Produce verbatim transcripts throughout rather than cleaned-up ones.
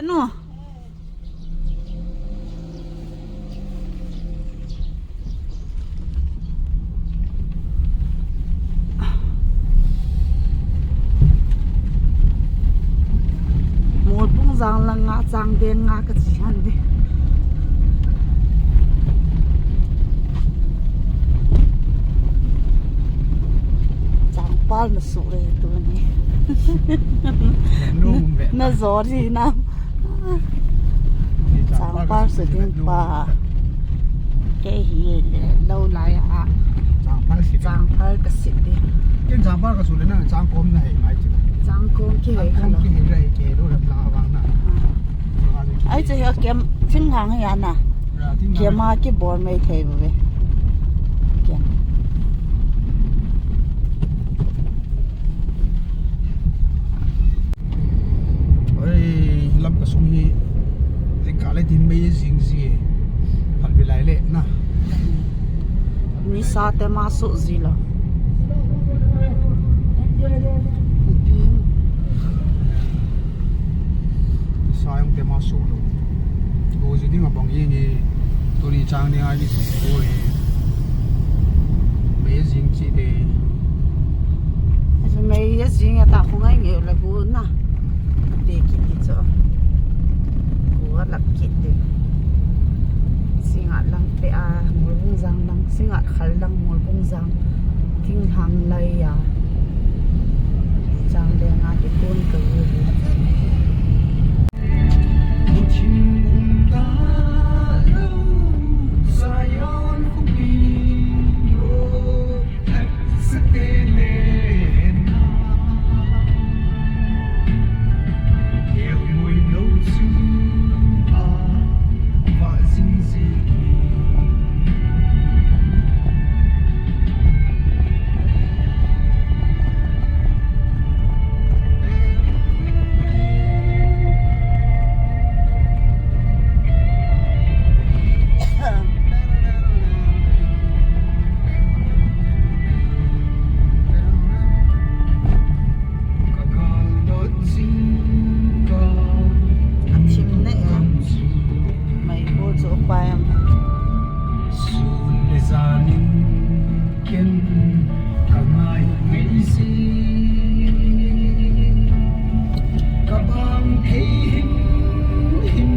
Anu. Molpung jang langa Changdeng a kache hon ding. Changpal na suh e tuni. Najou hinam. Changpal suh ding pa. Kei hi le lou lai a. Changpal suh ding. Changpal kasuh ding. Ken changpal kasuh le na changkom na hei mai chu. Changkom kihei kha lou. Changkom kihei lai kihei lou lam lang a vang na. Ah. Ai chu hi a kem thinglhang hi a na. Ya, thinglhang. Kem a kibol mai thei bou ve. Kem. Oi, lam kasung hi, jingkah le din mei jing ji e. Phalbi lai le, na. Nisa te ma suh ji lou. Nisa jong te ma suh lou. Go ji ding a bang jing e. Tuni Changdeng a kijing go e. Mei jing chi te. Achu mei jing a ta khu ngai nge la gu na. Te kiti chu. Gu a lap kiti. Singngat lang te a Molbung jang lang, Singngat khal lang Molbung jang. Thinglhang lai a. Changdeng a kikun ka u hi. A thim na e. Mai ko chu pa em. Sun le jan in ken ka ngai ngai si. Ka bang thei him him.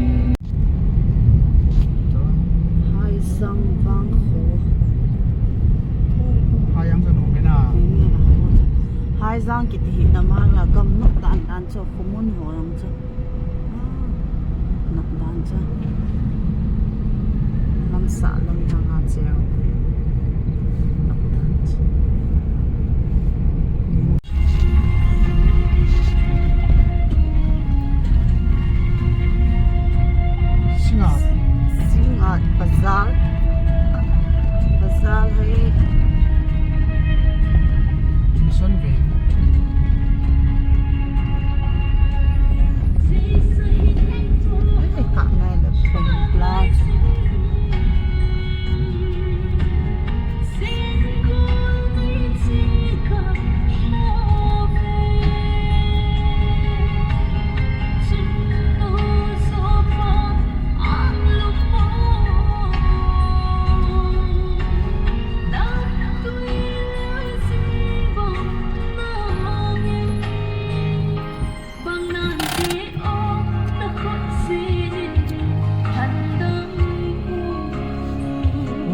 Haijang vang kho. Haijang chu nom e na. Haijang kiti hi na ma la gam nok dan dan chu kho mun ho jong chu. Nak dan cha. Lamsah lam thang a cheu. Nak dan cha. Singngat. Singngat bazar. Bazar hai. Mission ve.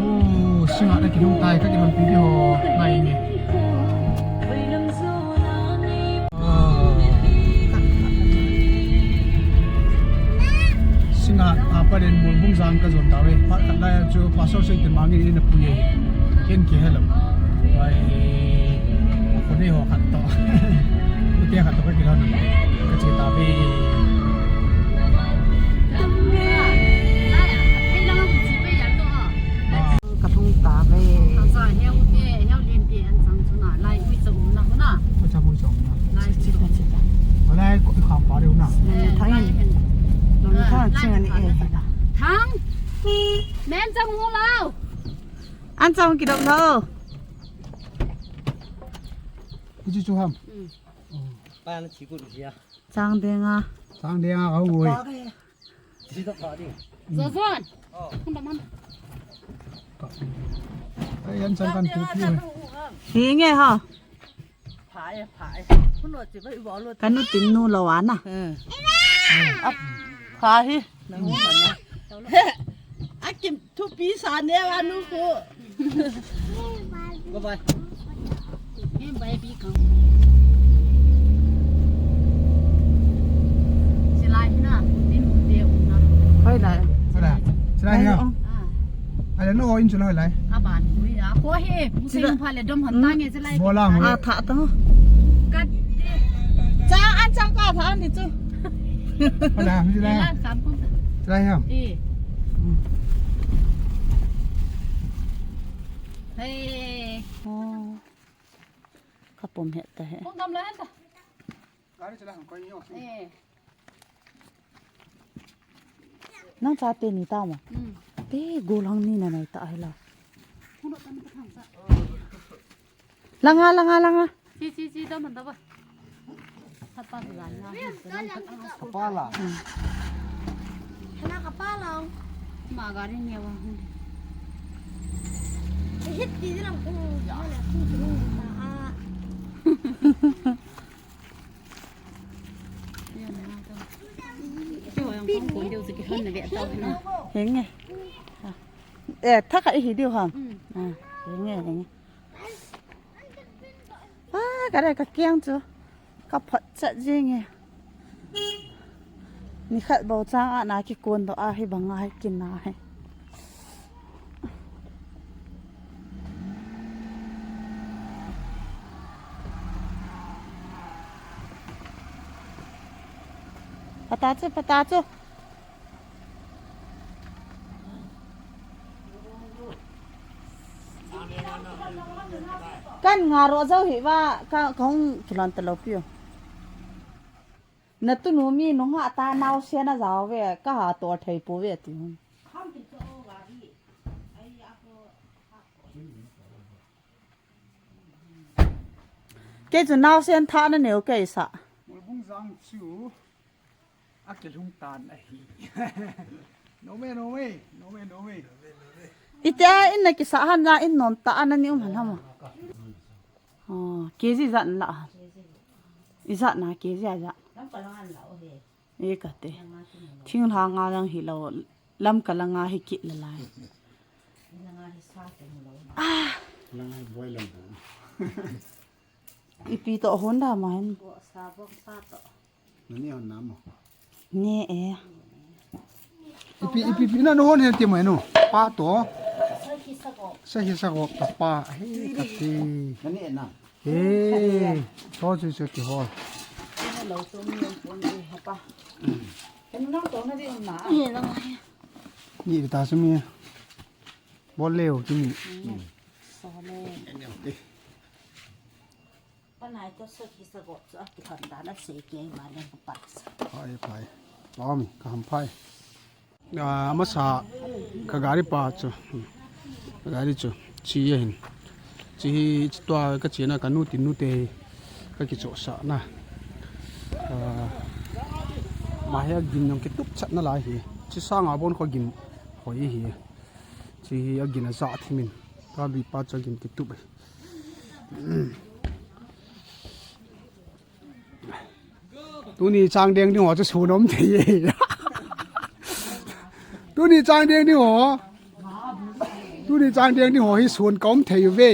Oh, singngat a kilhung tai, ka kilhung pi di ho, ngai nge. Oh. Singngat a pa den Molbung jang ka jon tave. Phat khat lai chu pastor sei te mangin in a pui e. Ken kihe lou. Pai. Kho nei ho khat to. Kute khat to ka kilhon. Ka che tave. Ah. Ka lhung tave. Ka sa heo te, heo lien te an chang chu na, lai ui cha um na hu na. Ui cha ui cha um na. Lai ui cha um na. Lai ko kham pa deu na. Eh, thang lai in. Hen. Long thang ching ani e. Thang. Men chang hu lau. An chang kidong lo. Hichu chu ham. Mm. Oh. Pa na chi ku sia. Changdeng a Changdeng a ka hung ui. Zozon. Hung dam ham. Ai, an chang kan pi pi. Hi nge ha. Kanu tin nu lo ana. Pha hi. Akim thupi sa ne anu ko. Bye bye. Em, bye, bye, kang. Silai hina, tin mu te na. Hoi lai. Silai. Silai ya. Ah. Ala no in silai lai. Aban, ui ya. Ko he, mu se pha le dom han ta nge silai. Bola mu. Ah, tha to. Ka te. Cha an chang ka tha an di chu. Ala, silai. Silai sam kum. Silai ham. Eh. Hey. Oh. Ka pom het ta he. Pom dam la hen ta. Gari chala hang koi yo. Eh. Nang cha te ni ta mo. Hmm. Te golang ni na nai ta he la. Langa, langa, langa. Chi, chi, chi, dam dam ba. Sapa la na. Kapala. Hana kapala. Ma gari ni wa. Hit ti lam ko. Ya le ku tu na. Henge. Eh, thaka ihi diu ham. Ah, henge, henge. Ah, ka re ka kiang chu. Ka phat chat jing e. Ni khat bou chang a na kikon doh a hi bang a hi kin na hi. Pata chu, pata chu. Kan nga ro jau hi va ka kong kilan ta lo piu. Na tu nu mi nung ha ta nau sia na jau ve ka ha to thei pu ve ti hung. Kei chu nau sen tha na neu kei sa. Mulbung jang chu a ke lung tan a hi. No me, no me, no me, no me. Ite a in na kisa han ja in nom ta a na ni um han ham. Oh, K G zat na la. I zat na K G a zat. Lam ka lang an la o he. E ka te. Thing la nga lang hi lo. Lam ka la nga hi kit la lai. Lang nga hi sa te mu lo. Ah. Lang nga boi lang bu. Ipi to hon da ma hen. Bo sa bo sa to. Nani hon na mo. Ne e. Ipi, ipi, ipi na no hon hen ti mo no. Pa to. Sa hi sa go. Sa hi sa go pa pa. He ka te. Nani e na. He, to chu chu ki hol. Ni ta sumi. Bol leo ki ni. Panai to sa ki sa go chu a ki han da na se ke ma le pa. Pai pai. Tom ka ham pai. Ah, amasa ka gari pa chu. Ka gari chu. Chi a hin. Chi hi tua ka chena ka nu tin nu te hi ka kichohsah na. Ah, ma hi a gin jong kitup chat na lai hi. Chi sanga bon kho gin hoi hi. Chi hi a gin a ja thimin. Ka bi pa chu a gin kitup hi. Tuni chang deng ding ho chu sun um thei e. Tuni chang deng ding ho. Tuni chang deng ding ho hi sun ka um thei uve.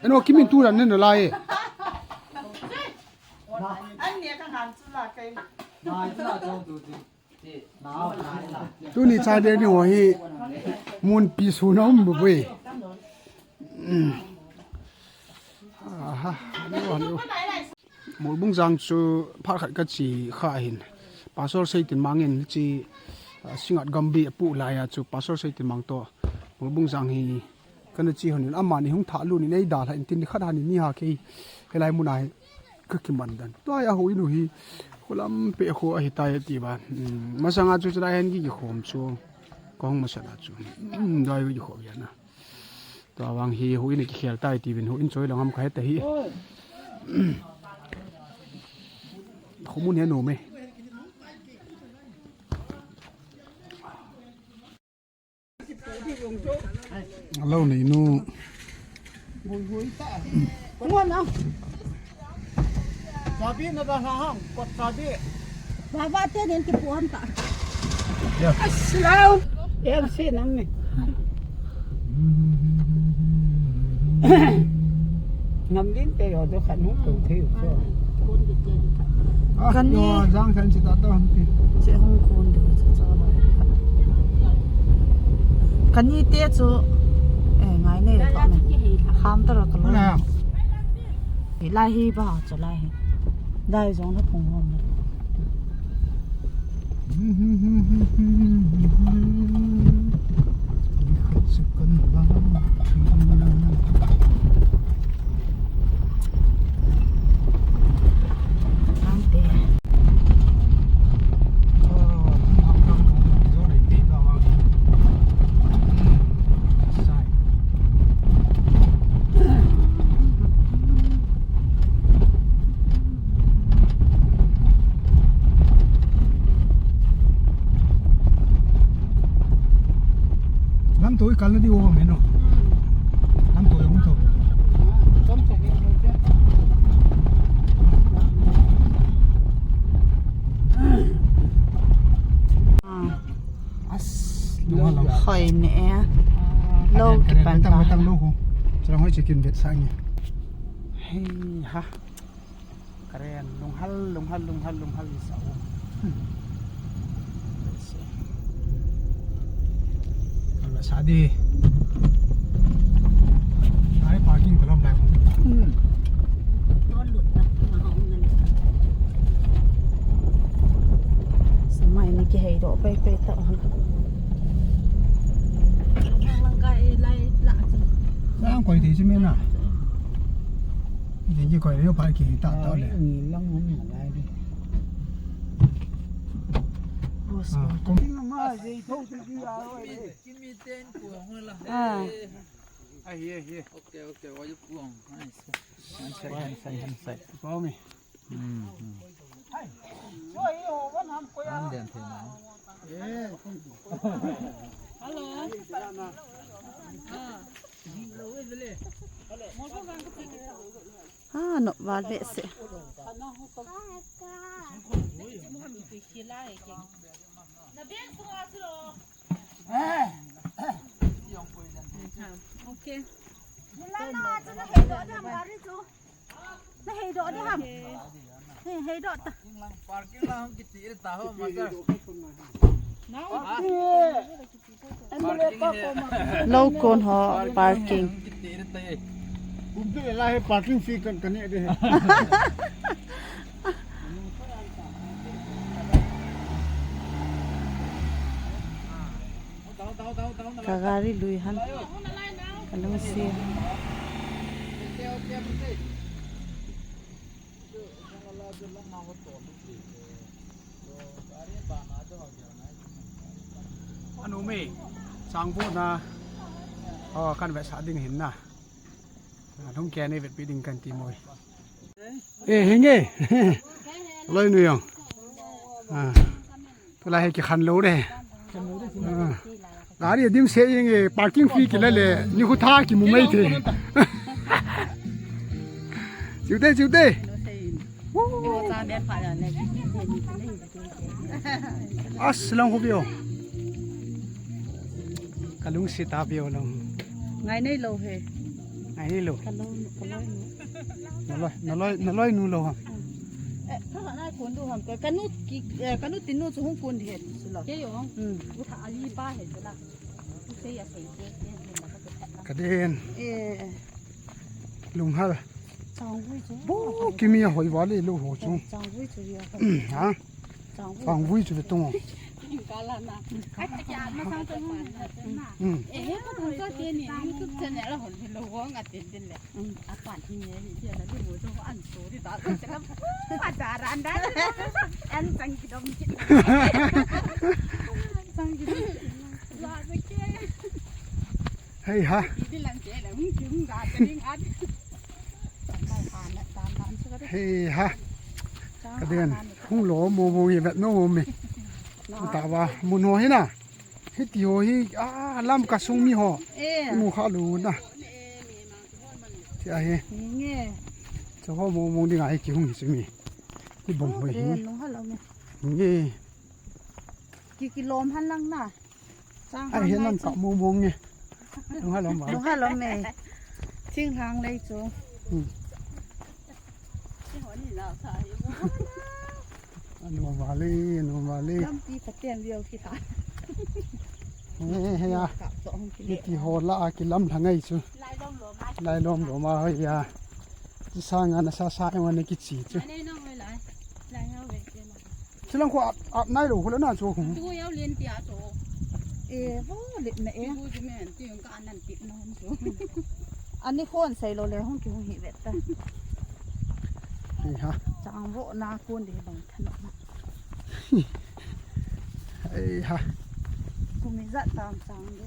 Eno kimin tu ran nen lai. Tuni chang deng ding ho hi mun pi sun um bu bui. Aha, anu, anu. Mulbung jang chu phat khat ka chi kha hin. Pastor Seitin Mang in chi, ah, Singat Gambi a pu lai a chu Pastor Seitin Mang to. Mulbung jang hi kana chi hon in amani hung tha lu ni nei da la in tin khat han ni ha kei. Kei lai mun a hi ka kiman dan. Tua a ho in u hi. Khulam pe kho a hi ta ya ti ba. Hmm, masanga chu chu lai hen ki ki khom chu. Kong masa na chu. Hmm, dai ki kho ya na. Tua vang hi huin kikhel tai tivin huin choi lang am ka heta hi. Khomun he nom e. Alo nei nu. Ngon na. Sabi na da ha hang, kot sabi. Baba te den ki puan ta. Ya. Aslau. Em se nang ni. Ngam din te yo do khan hung tung thei u so. Ah, kan ni yo, jang khan chi ta to han ti. Che hung kun do cha cha lo. Kan ni te chu, eh, ngai nei to na. Kham ta ra ka lo. Ala. Lai hi ba cha lai hi. Dai jong na phung hom na. Lamtui kal na di o me no. Lamtui hung tho. As, hoi ne. Lo ki pan ta. Tang lo ko. Chang hoi chicken vet sang ni. Hei ha. Karen, lunghal, lunghal, lunghal, lunghal ni sa u. Kal ba sa di. Ai parking kalam lai. Hmm. Samai ni kihei doh pei pei ta. Lang koi thei chi me na. Ni kikoi le parking ta ta le. Ni lang hung na lai di. Ah, kom. Ah. Ai, ai, ai. Okay, okay, wa ju puang. Nice. Handshake, handshake, handshake. Follow me. Hmm, hmm. An lian thei na. Hello. Ah. Ah, no, val behseh. Okay. Na hei doh di ham. Hei, hei doh ta. Parking la hung kiti ta ho, masa. Lo kon ho parking. Kum tu la he parking fee kan kan de. Ka gari lui han. Ka lungsi. Anu me, changvo na. Oh, kan vetsah ding hin na. Lhung kei nei vetpi ding kan ti mo. Eh, henge. Loi nu jong. Ah. Tulai hi kikhen lou de. Ah. Gari dimset jenge, parking fee kila le, nikho thah kimu mai thei. Chiu te, chiu te. As, lang ho view. Ka lungset a view lang. Ngai nei lou he. Ngai nei lou. Ka lou, ka lou nu. Na loi, na loi, na loi nu lou ham. Eh, ka na kon du ham. Ka, ka nu ki, eh, ka nu tin nu chu hung kon he chu lo. Kei jong. Hmm. U tha ali pa he chu la. U sei a sei ke, ke, ke, la ka pe tha. Ka den. Eh. Lunghal. Changvui chu. Bo, kimi a hoi vale lou ho chu. Changvui chu ya. Ha? Changvui chu ve tung. Kala na. Ai, ai, ya, ma sang tung. Hmm. Eh, he, ko thang cho te ni, YouTube channel la hon lo wang a tin tin le. Hmm. A pan hi ni, hi ya na di mo cho an so di ta. Ko se la. Pa da ran da. An sang ki dom ki. Sang ki dom. La de ke. Hei ha. Di di lang ke la, hung ki hung da ke ding an. Hei ha. Ka den. Hung lo mo mo ye vet no mo me. Ta ba mo no hi na. Hiti ho hi a lam ka sung mi ho. Eh. Mo kha lo na. Ti a he. Nge. Cho ho mo mo ding a hi ki hung hi chu mi. Hi bom ho hi. Nung ha lo me. Nge. Ki ki lom han lang na. Ai, hian lam ka mong mong nge. Lung ha lom ba. Lung ha lom me. Thing hlang lei chu. Hmm. Anu vale, anu vale. Lampi paten viau ki ta. He, he ya. Kap to hung ki le. Hiti ho la a ki lam hla ngai chu. Lai lom lom a. Lai lom lom a hoi ya. Chi sanga na sa sa e wan ki chi chu. Lai nong hoi lai. Lai hau ve. Chilang ko ap, ap nai lo ko le na chu ko. Tu yau lien tia chu. E, vo le me e. Tu ji men ti ka nan ti non chu. Ani khon sai lo le hung ki hung hi vet ta. Ei ha. Chang vo na kun de bang than na. Ei ha. Ku mi za tam chang de.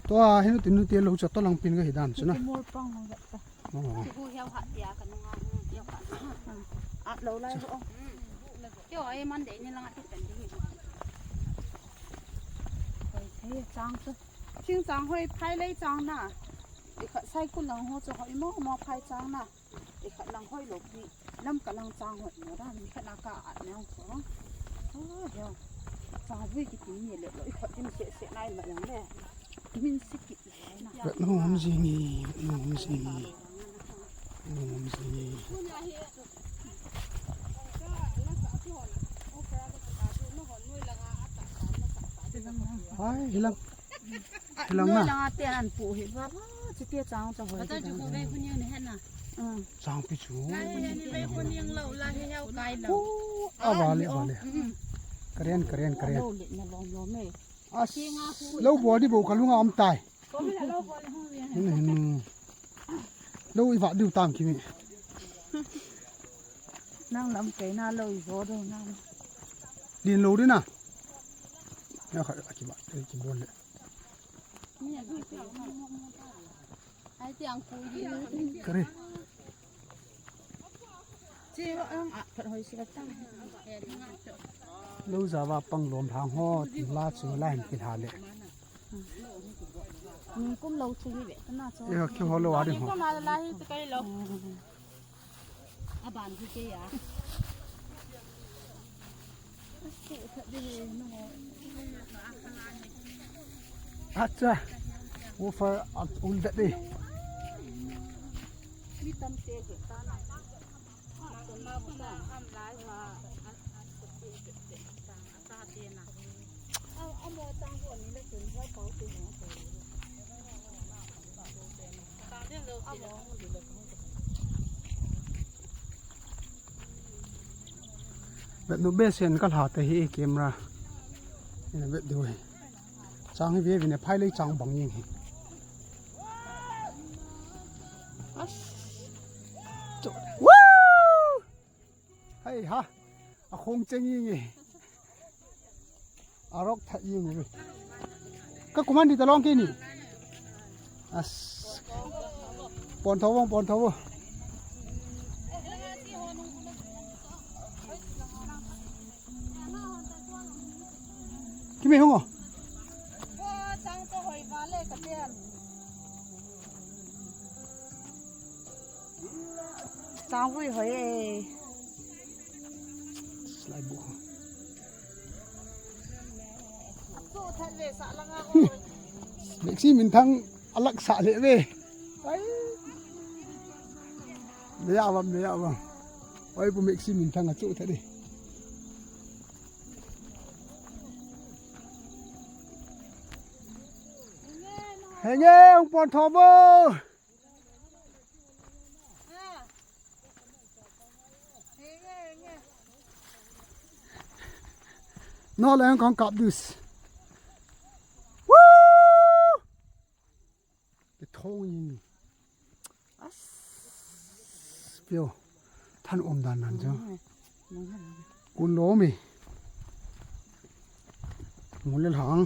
To a hinu tin nu te lo cha to lang pin ka hi dan chu na. Ki mol pang vet ta. Hu hiau ha tia ka nunga hu hiau ha. At lo lai ho. Kio ai man de ni langa ti pen di. Hoi thei chang chu. Thing chang hoi phai lei chang na. I khat sai kun lang ho chu hoi mo mo phai chang na. I khat lang hoi lo pi. Lam ka lang chang hoi mo da mi khat na ka at nang chu. Oh hiau. Chang vui ki tin ni le lo i khat din se se nai ma yang le. Min si ki. Vet nom jing e, vet nom jing e, vet nom jing e. Hai, hilang. Hilang na. Hilang te an pu hi ba ba, chi te chang chang hoi. Ba ta chu ko ve kun yang ne na. Chang pi chu. Lai ni ve kun yang lo la hi hau kai lo. A vale, vale. Karen, karen, karen. Lo le na lo lo me. As, lo bol di bo ka lunga um tai. Hin, hin. Lo i va diu tam kimi. Nang lam kei na lo i zo do na. Din lo di na. Ya kha ki ba, ki bol le. Kare. Lo java pang lom hang ho, la chu la hin pi ha le. Kum lo chu hi ve, kana chu. E, ki ho lo a ding ho. Kum la la hi chu kai lo. Aban hi ke ya. Acha. Wo fa at ul da de. Vet nu be sen ka lha te hi camera. Ina vet du hi. Chang hi ve ve ne phai lei chang bang ing hi. Woo! Hai ha. A khong cheng ing e. A rok tha ing e. Ka kuman di ta long ke ni. As. Pon tho vong, pon tho vong. Kimi hung o. Chang vui hoi e. Slide bu. Chu that ve sa langa o. Maxi min thang alak sa le ve. Ai. Me ya bam, me ya bam. Oi, bu Maxi min thang a chu that de. Henge, hung pon tho bo. No, le hung kong kap dus. Woo! Ke thong ing. As. Pio. Than um dan nan jo. Kun lo mi. Mun le hang.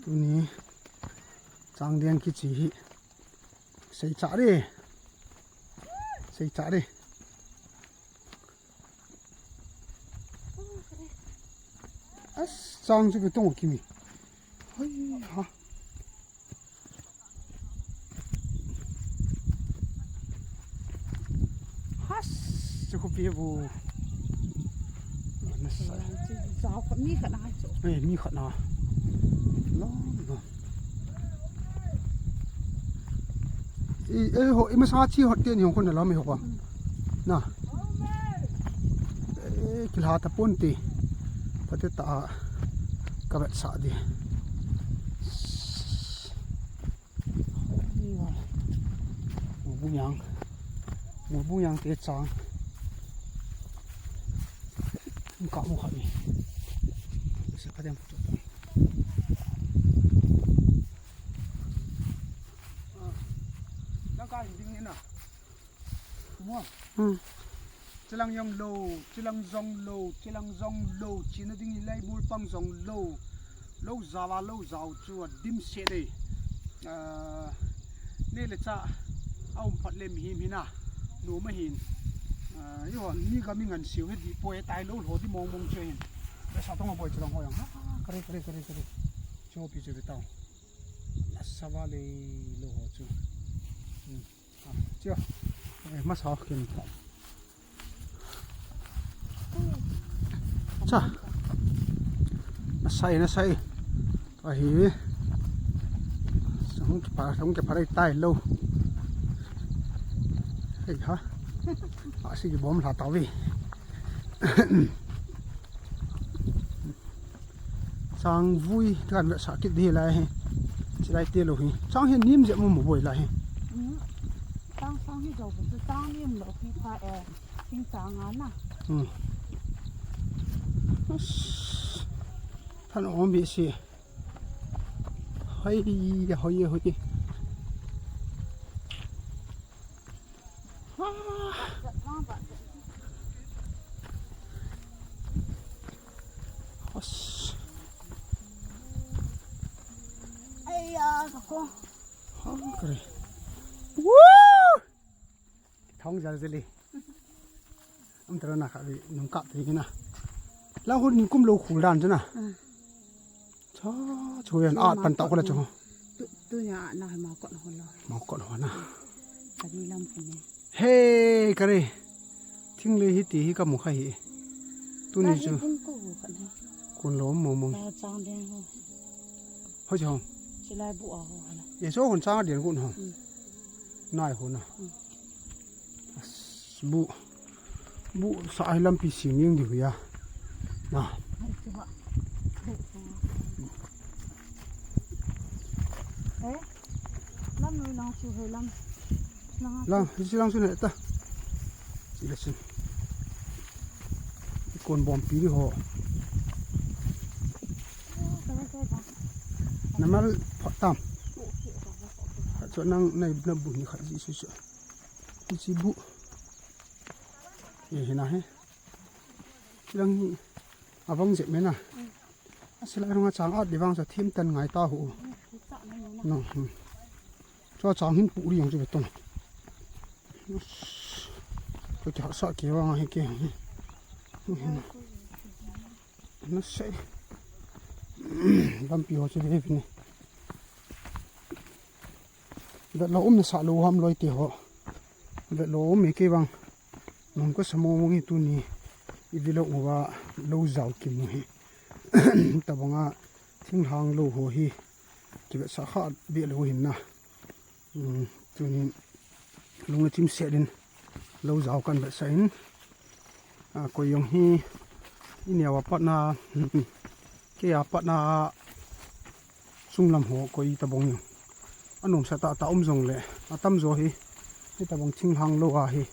Tuni. Changdeng kichi hi. Seicha re. Seicha re. As, chang chu kitung kimi. Hoi ha. Has, chu khu pi bu. Ana sa. Chu jao khat mi khat na hai chu. Eh, mi khat na. Lo, lo. I, eh, ho, i masa chi hot te ni hong kon na lo mi ho ba. Na. Eh, kilha ta pon te. Pate ta ka vet sa di. Mubung yang. Mubung yang te chang. Ka mu kha ni. Se pa dem. Nang ka ding ni na. Mo. Hmm. Chilang jong lo, chilang jong lo, chilang jong lo, china ding hilai mul pang jong lo. Lo jao a, lo jao chu a dim se dei. Ah, ne le cha, a um phat le mihem hina, nu ma hin. Ah, i ho, mi ga mi ngan siu he di poi tai lo lo di mong mong chu hin. Be sa tong boi chilang ho jong. Ah, kare, kare, kare, kare. Cho pi chu be tao. Asa va le lo ho chu. Hmm. Chia. Eh, masa kin. Cha. Nasai, nasai. Ahi. Sung ki pa, sung ki pa rai tai lo. Hei ha. Asi ki bom la tau vi. Chang vui kan ve sa kit di lai hi. Chilai te lo hi. Chang hi nim je mu mu boi lai hi. Chang, chang hi jo bu chang nim lo hi pa e. Sing chang a na. Hmm. Than om bi si. Hoi, hoi, hoi. Hos. Aya, kako. Ha, kare. Woo! Thong jal jali. Am tara na kha nung kap te na. La hun ni kum lo khul dan chu na. Cha, chu yan at pan ta ko la chu. Tu, tu nya na ma ko ho lo. Ma ko ho na. Ka ni lam kine. He, kare. Thing le hi ti hi ka mu kha hi. Tu ni chu. Kun lo mo mo. Chang deng ho. Ho chu. Chilai bu a ho na. Ye so hun chang deng kun ho. Nai ho na. As, bu, bu sa ai lampi sim jeng diu hi a. Na. Lam noi lang chu he lam. Lang, hiche lang chu ne ta. Chile sin. Kon bom pi di ho. Namal phat tam. Chu nang nai na bu ni khat ji su su. Hiche bu. Ye, hina he. Chilang hi avang jep mena. Asilai rong a chang at di vang sa thim tan ngai ta hu. No. Cho chang hin pu ri yang chu beton. Ko ki sa ki vang hi ke. Na sei. Lampi ho chu ve ni. Vet lo um nasa lou ham loi te ho. Vet lo um e kei vang. Nung ko samo mong hi tuni. I vi lo uva lo jao ki mu hi. Tabanga thinglhang lo ho hi. Ki vet sa kha ve lo hin na. Tuni lung le chim se din. Lo jao kan vet sa in. A, koi jong hi, i neo a patna, kei a patna, chunglam ho koi tabang jong. Anom sa tah tah um jong le, atam jo hi, hitabang thinglhang lo a hi,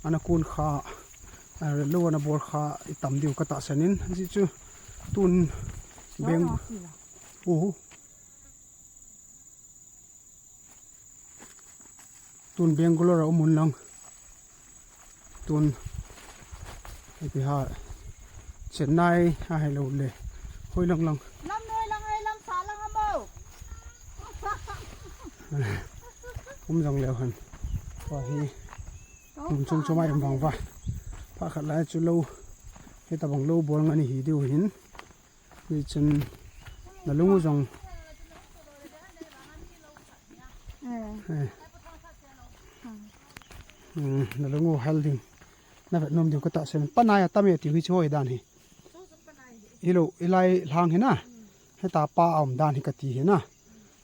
ana kun kha, a, lo ana bol kha, i tam diu ka tahsan in, ji chu, tun beng, uhu. Tun Bangalore a um un lang. Tun ipi ha Chennai a hi lo le. Hoi lang lang. Lam noi lang, hoi lam sa lang amo. Um jong leu hen. Tua hi. Um chung chu mai um vang va. Pha khat lai chu lo. Hitabang lo bol ngan hi diu hin. Ni chun na lungu jong. Eh. Eh. Hmm, na lungu hal ding. Na vet nom diu ka ta sen. Panai a tam e ti hi chu hoi dan hi. Hilo, ilai lang hi na. Heta pa a um dan hi ka ti hi na.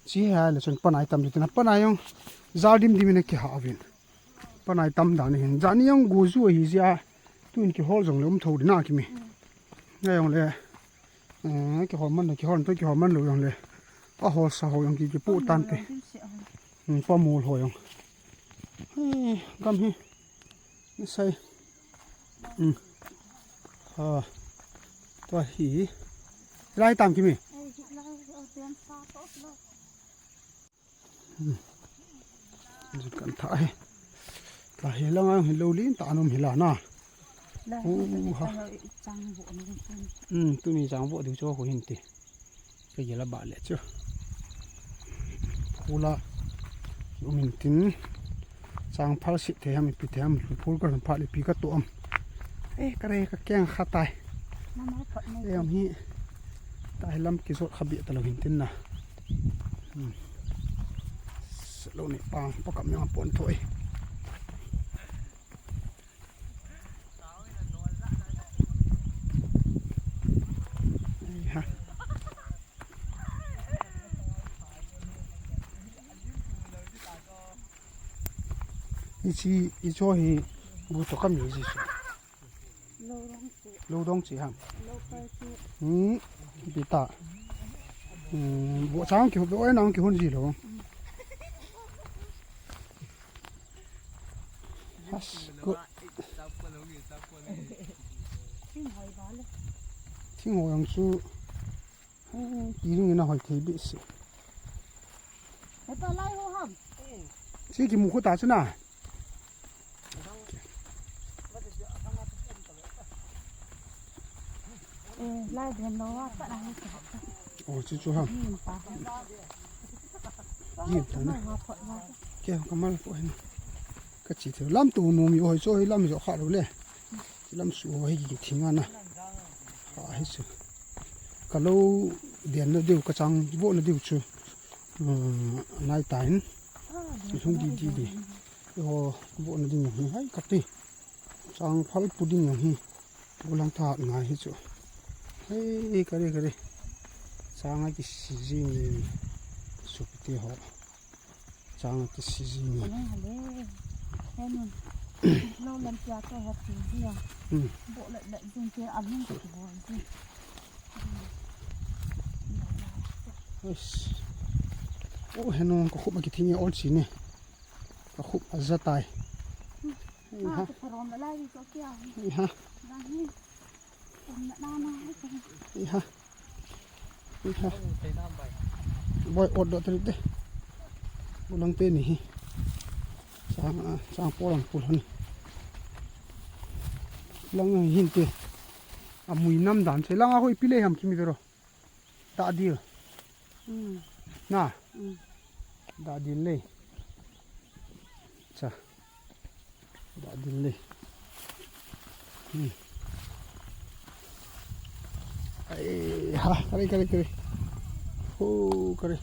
Chi he le chun panai tam di na panai jong. Jal dim dim in a kiha uvin. Panai tam dan hin. Jani jong gu ju hi jia. Tuin kihol jong le um tho di na kimi. Ngai jong le. Eh, kihol man le, kihol to kihol man lo jong le. Pa hol sa ho jong ki, ki pu tan te. Hmm, pa mol ho jong. Hei, gam hi. Ni sai. Hmm. Ha. Tua hi. Lai tam kimi. Hmm. Jin kan tha hi. Tla hi langa hi lo lin ta anom hi la na. La hi Oh, ha. Chang bo ni. Hmm, tuni chang bo diu chu ko hin ti. Ka yela ba le chu. Phula. Umin tin. Chang phal sit the ham pi the ham phul ka pha le pi ka to am. Eh, ka re ka keng kha tai. Mama phot mo. Eh, am hi. Tai lam ki jot kha bi ta lo hin tin na. Hmm. Lo ni pang pa kam yang pon thoi. Ai ha. Ichi, icho hi bu to kam ni ji. Lo dong chi. Lo dong chi ham. Lo kai chi. Hmm, bi ta. Hmm, bo chang ki, bo nang ki hun ji lo. That's good. Thing hoi ba le. Thing hoi ang chu. Hmm, ti ring na hoi thei bi si. He pa lai ho ham. Si ki mu khu ta chu na. Eh, lai den lo wa pa na ni. Oh, chu chu ham. Ni pa. Ni ta na. Wa pa wa. Ke ka mal ko hin. Ka chi the lam tu nu mi hoi chu hoi lam jo kha lo le. Lam su hoi ki thing ana. Ha hi chu. Ka lo den na diu ka chang bo na diu chu. Hmm, nai ta hin. Lhung di di di. Ho, bo na ding hi hai ka ti. Chang phal pu ding hi. Bo lang tha ngai hi chu. Hei, ka re, ka re. Chang a ki si ji ni. Su pi te ho. Chang a ki si ji ni. Hale, hale. Henun. Lo lam tia to ha ti ji ya. Hmm. Bo le le jing te a lung ki bo ji. Yes. Oh, henu ka khup ma ki thing ya ol si ni. Ka khup a za tai. Ei ha. Ei ha. Ei ha. Ei ha. Boy, ot do tri de. Ulang te ni hi. Chang, ah, chang polang pul han. Lang hin te. A mui nam dan che lang a hoi pi le ham kimi vero. Da dil. Hmm. Na. Hmm. Da dil le. Cha. Da dil le. Hmm. Ai, ha, kare, kare, kare. Ho, kare.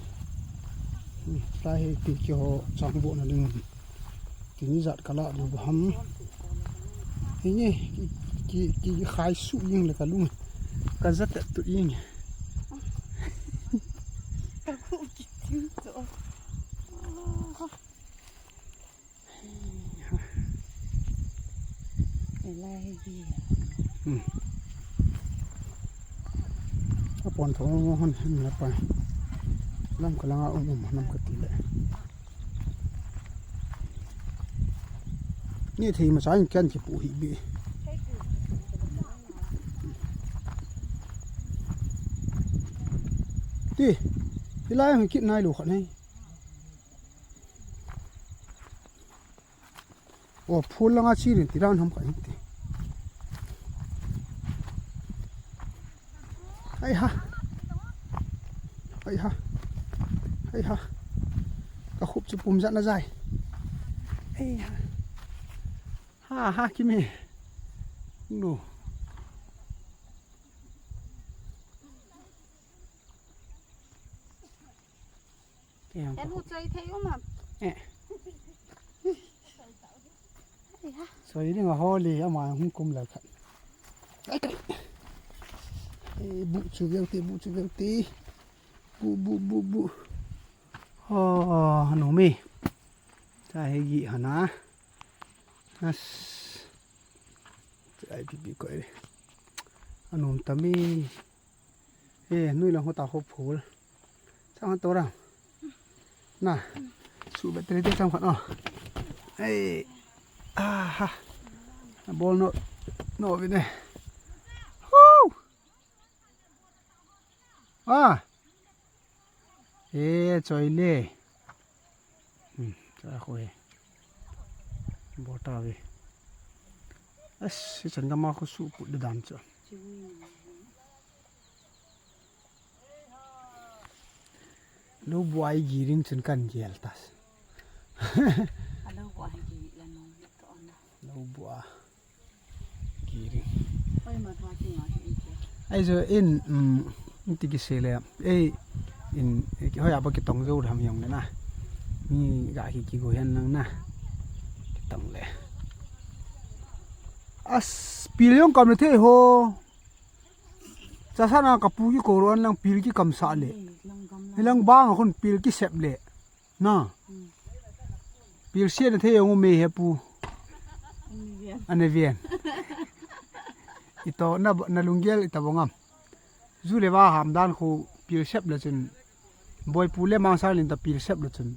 Hmm, ta he ti ki ho chang bo na ding. Tini jat ka la diu ham. Hi nge, ki, ki, ki khai su ing le ka lung. Ka jat tu ing. Ka khu ki ting to. Ah. Elai hi. Hmm. Ka pon tho hon hin na pa. Lam ka langa um um nam ka ti le. Ni thei ma sa in kan ki pu hi bi. Ti, ti lai hung kit nai lo khat nei. O, phul langa chi rin ti dan ham khat hin ti. Ai ha. Ai ha. Ai ha. Ka khu Kipum jat na jai. Ei ha. Ha ha, Kimi. Nu. Kei hang. Eh, ka bu choi thei um am? Eh. Ei ha. Choi ding a holi, ama hung kum lai khat. Ai, kai. Eh, bu chu veu te, bu chu veu te. Bu, bu, bu, bu. Oh, anu mi. Cha he gi hana. As. Ai, pi, pi, koi. Anom tami. Eh, nui lang hota ho phul. Chang to ra. Na. Su battery te chang khat, oh. Ei. Ah, ha. Bol no. No, vine. Hu. Ah. Eh, choi le. Hmm, choi a khu he. Bota ve. As, si chan gama khu su put de dan chu. Lo buai giring chun kan gel tas. A lo buai gi la no to na. Lo bua. Kiri. Hoi ma tha ki ma ki in ke. Ai jo in, um, in ti ki se le. Ei, in, hoi a ba ki tong jo ram yong le na. Mi ga ki ki go hen nang na. Ki tong le. As pil yong kam le the ho. Cha sa na ka pu ki ko ron lang pil ki kam sa le. Lang gam lang. Hilang bang a khun pil ki sep le. Na. Hmm. Pil sia na thei ong me he pu. Ani vian. Ani vian. Ito na, na lunggel ita bongam. Ju le va ham dan khu pil sep le chun. Boi pu le mang sa lin ta pil sep le chun.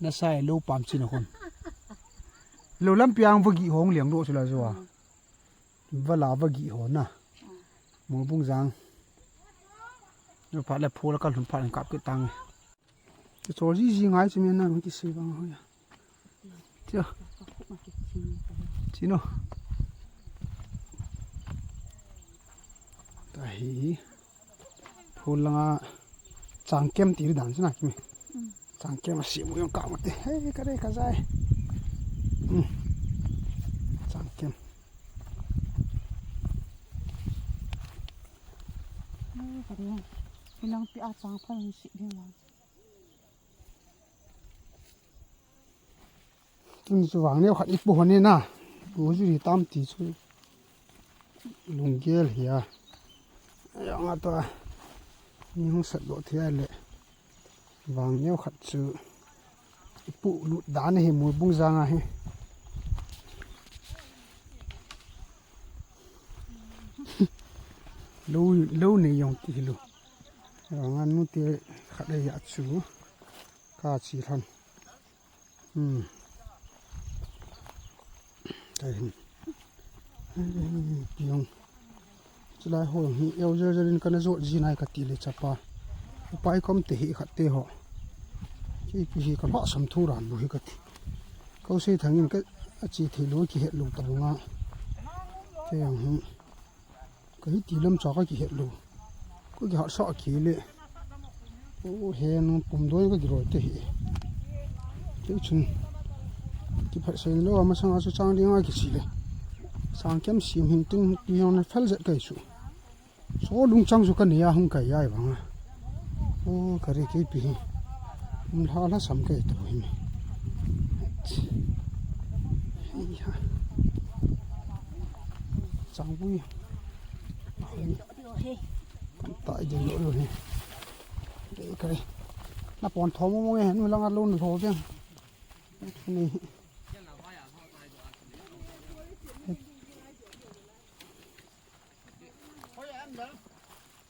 Na sai lo pam chin a khun. Lo lam piang va gi hong liang lo chu la jo a. Hmm. Va la va gi ho na. Hmm. Mo bung jang. Lo pha le phu la ka lhun pha le kap ki tang. Chu chol ji ji ngai chu mi na ki sei vang ho ya. Tia. Chi no. Ta hi. Phul langa changkem ti dan chu na Kimi. Changkem a simu jong ka mate. Hei, ka re ka jai. Changkem. Hei, ka re. Hilang pi a chang pha si ding lang. Tun chu vang neo khat i pu hon e na. Pu chu ri tam ti chu. Lunggel hi a. Ayang a to a. Ni hung sat lo thei a le. Vang neo khat chu. I pu lut dan hi mu bung jang a hi. Lo, lo nei jong ti hi lo. Vang a nu te khat a hi a chu. Ka chi lhon. Hmm. Tahin. Piong. Chulai ho hi eu jer jerin kana jot ji nai kati le chapa. Upai kom te hi khat te ho. Ki ki hi ka lhasam thu ran bu hi kati. Ko sei thangin ka a chi thei lo ki het lo ta nga. Te ang hi. Ka hi ti lam cha ka ki het lo. Ka ki hat sa ki le. O he nang pum doi ka ki roi te hi. Te chun. Ki phat sen lo ama sanga chu chang ding a ki chi le. Changkem sim hin tin pi hong na fel jet kai chu. So lung chang chu ka nei a hung kai ai vang a. O ka re kei pi hi. Um lha lha sam kai to hi mi. Hei ha. Chang bui. Kan ta i ding lo lo hi. Dei kai. Na pon tho mo mo nge nu langa lo na tho veng. Ni.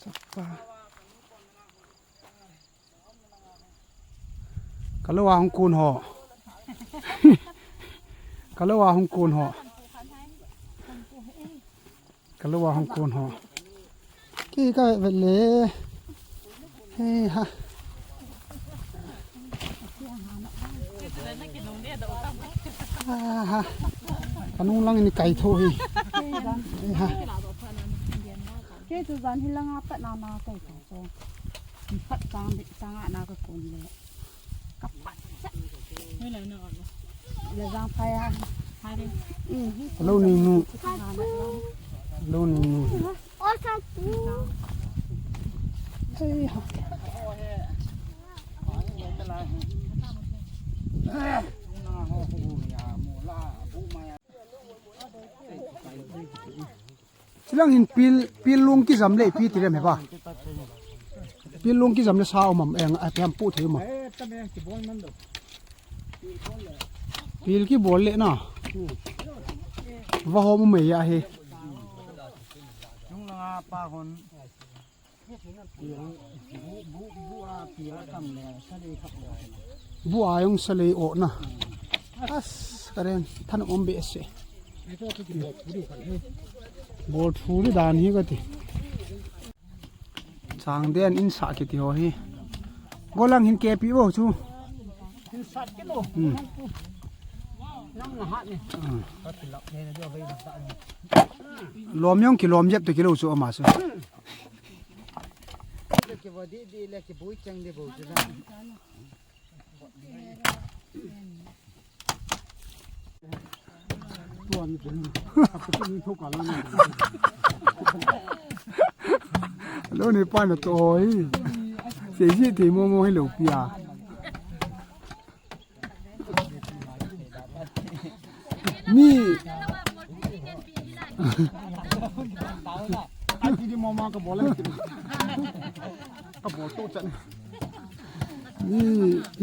Chapa. Ka lo a hung kun ho. Ka lo a hung kun ho. Ka lo a hung kun ho. Ki ka ve le. He ha. Ah ha. Ka nung lang ni kai tho hi. He ha. Kei chu jan hi langa pat na na kai tho. Pat chang di chang a na ka kun le. Ka pat sa. Lo ni nu. Lo ni nu. Hei ha. Chilang hin pil, pil lung kijam le ipi ti lem he ba. Pil lung kijam le sa um am, eng, a, piam pu thei um am. Pil kibol le na. Va hom um mai a hi. Bu a jong salei o na. As, karen, than um be se. Bol thu di dan hi kati. Chang den in sa kiti ho hi. Golang hin kepi bo chu. Hmm. Hmm. Lom jong kilom jep te kilo chu ama chu. Lo ni pa na to hi. Sei ji ti mo mo hi lo pia. Mi. Ai, ti di mo ma ka bol le. Ka bol to chan. Mi,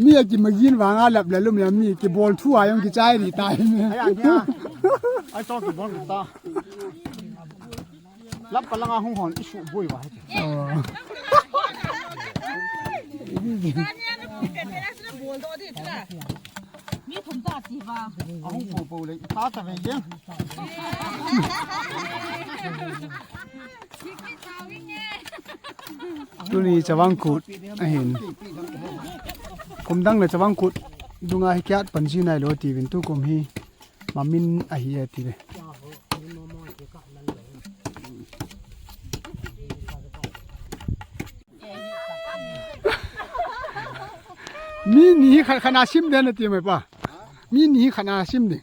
mi a ki magin vang a lap le lum ya mi kibol thu a jong kichai ri tai mi. Ai, ai, ai. Ai, to kibol ta. Lam palang a hung hon isu boi va. Oh. Mi thum ta ti va. A hung po po le ta ta ve ye. Tuni Chavang Kut ahin. Kum dang le Chavang Kut dunga hi kiat pan ji nai lo ti vin tu kum hi. Mamin ahi e ti ve. Mi ni hi khat khat na sim den na ti mai pa. Mi ni hi khat na sim den.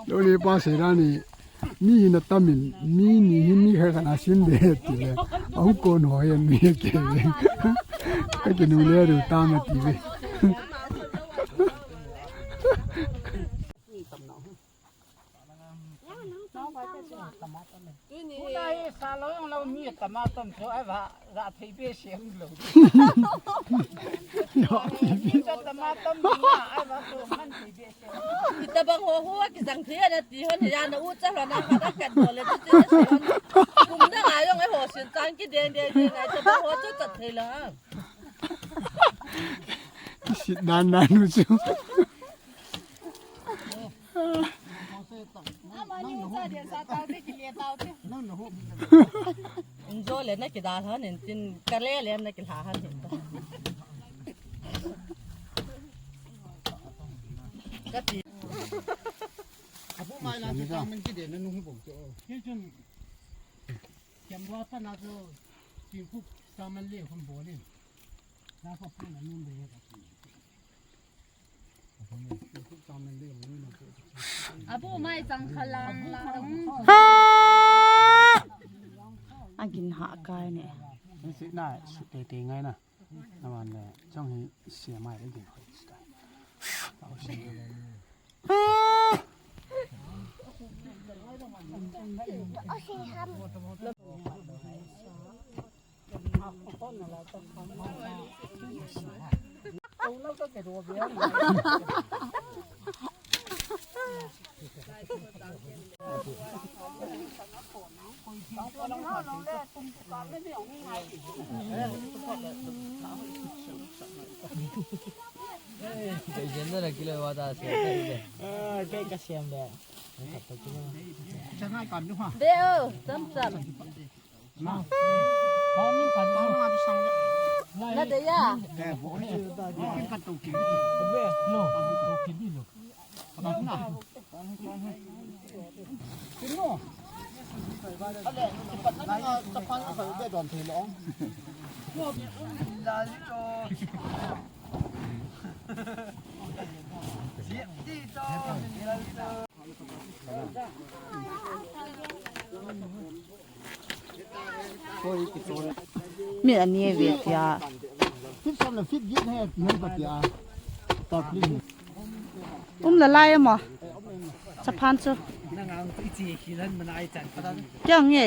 Lo ni pa sei da ni, mi hi na tamin, mi ni hi mi khat khat na sim de ti le. Ahu kon ho yan mi ke le. Ka ki nu le ru ta ma ti ve. Tuni hi sa lo jong lo mi tama tam chu ai va za thei be siam lo. Yo, ti bi. Chu tama tam ni na ai va chu man thei be siam. Itabang ho ho kijang thei na ti ho ni ya na u cha lo na ka da ka do le chu chu se ho. Kum da ngai jong ai ho sin chang ki den den den ai tabang ho chu chat thei la. Kisit dan dan u chu. Injo le na kidal han in tin ka le le na kila han in. Ka ti. Abu mai lan chu tang man kide na nu hu bo chu. Ki chun. Kiam bua pa na chu. Ki hu sa man le khum bo le. Na ko pu na nun de ka ti. Abu mai chang khalang lang. Agin ha kai ne. Ni si na su te te ngai na. Na man le chang hi sia mai le gin hoi sta. Au si. Kei jen da na kilo wa ta se. Ah, kei ka siam de. Changai kan du ha. Deo, tam tam. Ma. Hon ni kan du. Na de ya. Mi ani ve tia. Fit som le fit get he ti hon ka tia. Top lin. Um la lai mo. Chaphan chu. Kya nge?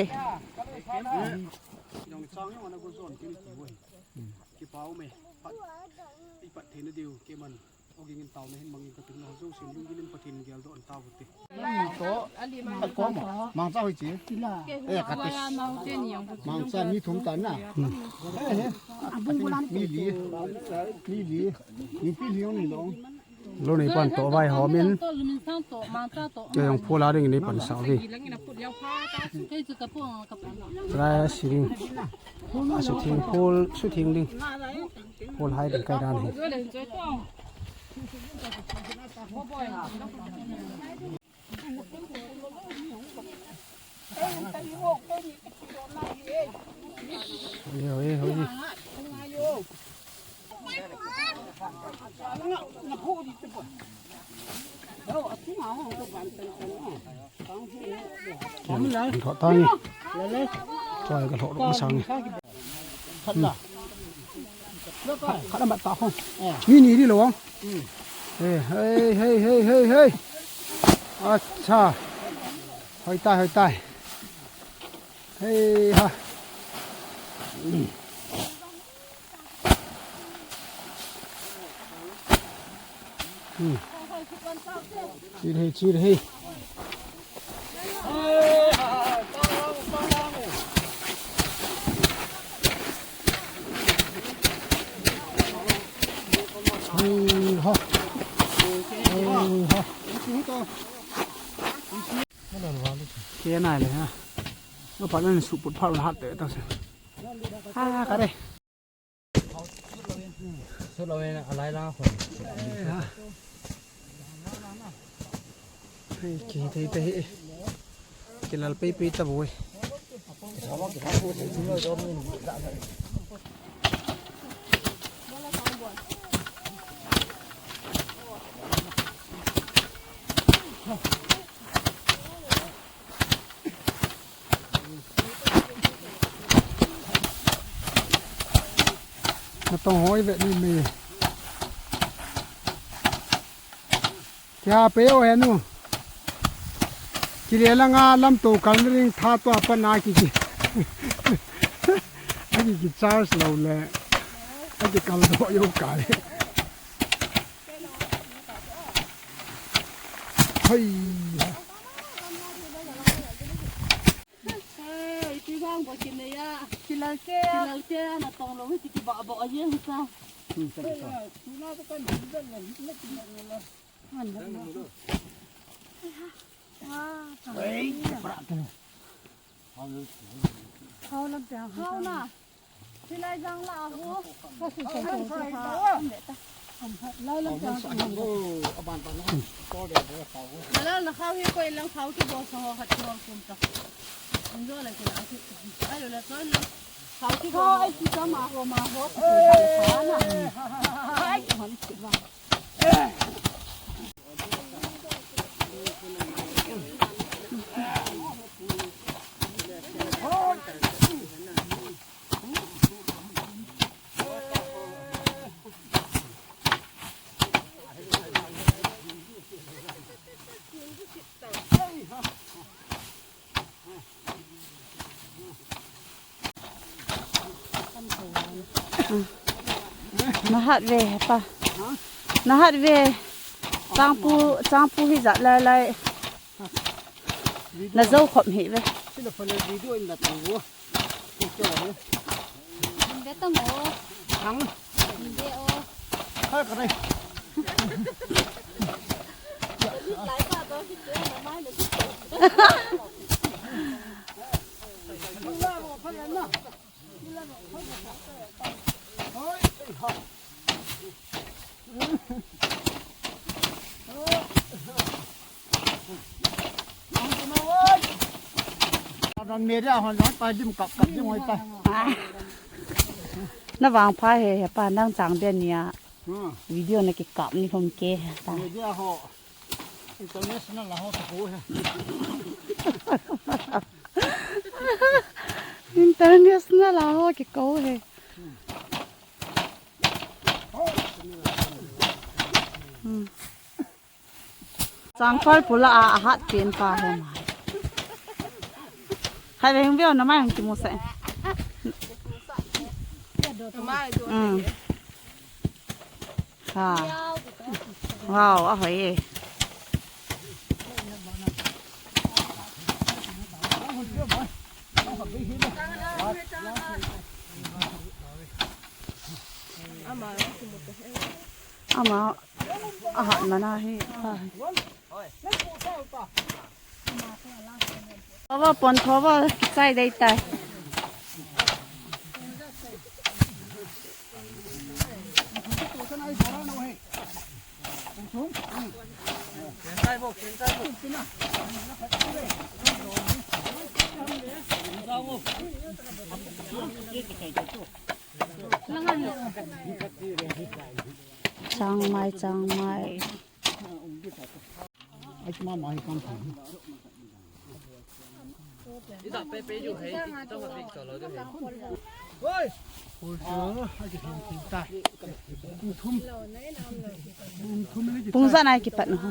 Kipa ume. Pat. Ipat theina diu keman. Oging in tauna hin mangin ka tung na ho jouse lunggil in Pathen geldoh in tao te. Mang to, ka ko ma. Mangcha hoi chi. Eh, ka te. Mangcha mi thum ta na. Eh, eh. Mi li. Mi li. Mi pi li ong ni long. Lo nei pan to vai ho min. Ke yong phula ding nei pan sa vi. Rai si ding. A su thing phul, su thing ding. Phul hai ding kai dan hi. Hoi, hoi, hoi. Ka tang ni. Choi ka lhoh lhoh sang ni. Khat la. Khat, khat amat ta khong. Eh. Mi ni di lo ang. Hmm. Eh, hei, hei, hei, hei, hei. Acha. Hoi tai, hoi tai. Hei ha. Hmm. Hmm. Chil hei, chil hei. Hei ha. Hei ha. Ke nai le ha. No pa nan su put pha hat te ta se. Ha, ka re. Sut lo in a lai lang khun. Hei, ki thei te hi. Ki lal pei pei ta boi. Natong hoi ve ni me. Kia pe o henu. Kile langa lamto kal ring tha to apa na ki ki. Aki ki charge lo le. Aki kal do yo ka le. Hoi. Hey, ipi vang bo kin nei a. Kilal ke. Kilal ke, natong lo hi kiti ba ba a yen sa. Hmm, sa sa. Hey, tuna to kan dal na, na kin na la. Man la. Hey, para tu. Hao lam pia. Hao na. Silai jang la ho. Ka su sa sa sa. Lai lam pia. Malal na khao hi koi lang khao ki bo sa ho khat ki hong kum ta. Injo la ki la ki. Ayo la ton la. Khao ki bo. Ai ki ta ma ho ma ho. Ai ki hon ki ba. Na hat ve pa. Na hat ve. Changpu, changpu hi jat lai lai. Na jo khop hi ve. Sila pala video in da tu. Picture ni. Be ta mo. Ang. Be o. Ha ka dai. Lai pa to ki tu na mai na. Ram media hon jong pa dim kap kap dim hoi pa. Na vangpha he, he pa nang chang bia nia. Hmm. Video na kikap ni khom ke ta. Media ho. International la ho ta ho he. International la ho kiko he. Hmm. Changkoi pula a, ahat pen pa he mai. Hai ve hung veo na mai hung kimu sa. Hmm. Ha. Wow, ahoi e. Ama, ahat mana hi. Thova pon thova kichai dei tai. Changmai, changmai. Pung ja nai kipat na ho.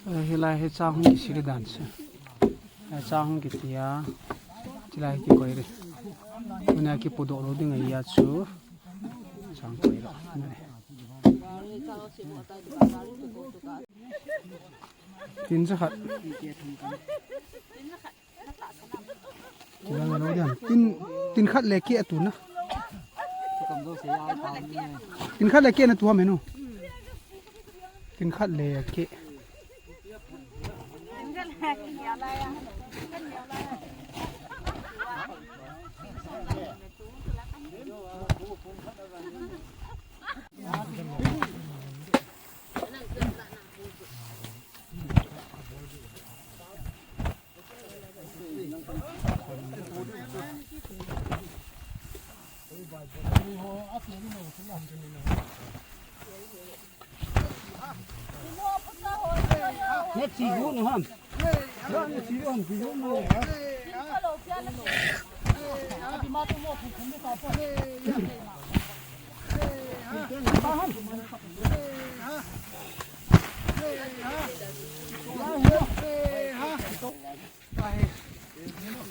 Eh, hilai hi chang hung kisili dan se. Eh, chang hung kitia. Chilai hi kikoi re. Tuna kipudoh lou ding ahi a chu. Chang koi re. Tin jakhat. Tin, tin khat le keh a tuna. Tin khat le keh na tu ham henu. Tin khat le keh.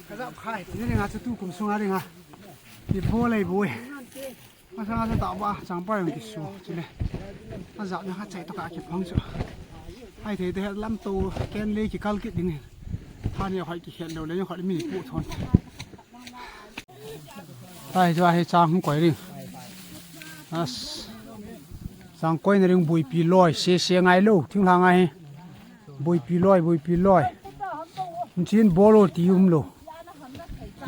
Ka jap khai, ni ringa chu tu kum sunga ringa. Ni bo lei bo e. Masanga chu ta ba, changpai jong kisu, chule. Ajap ni kha chai to ka kiphang chu. Hai thei te het lam to, ken le kikal kit ding. Tha ni hoi kihet lou le, ni hoi mi pu thon. Ai, chu ahi chang hung koi ring. As. Chang koi na ring buipi loi, se se ngai lou, thinglhang ahi. Buipi loi, buipi loi. Chin bolo ti um lou.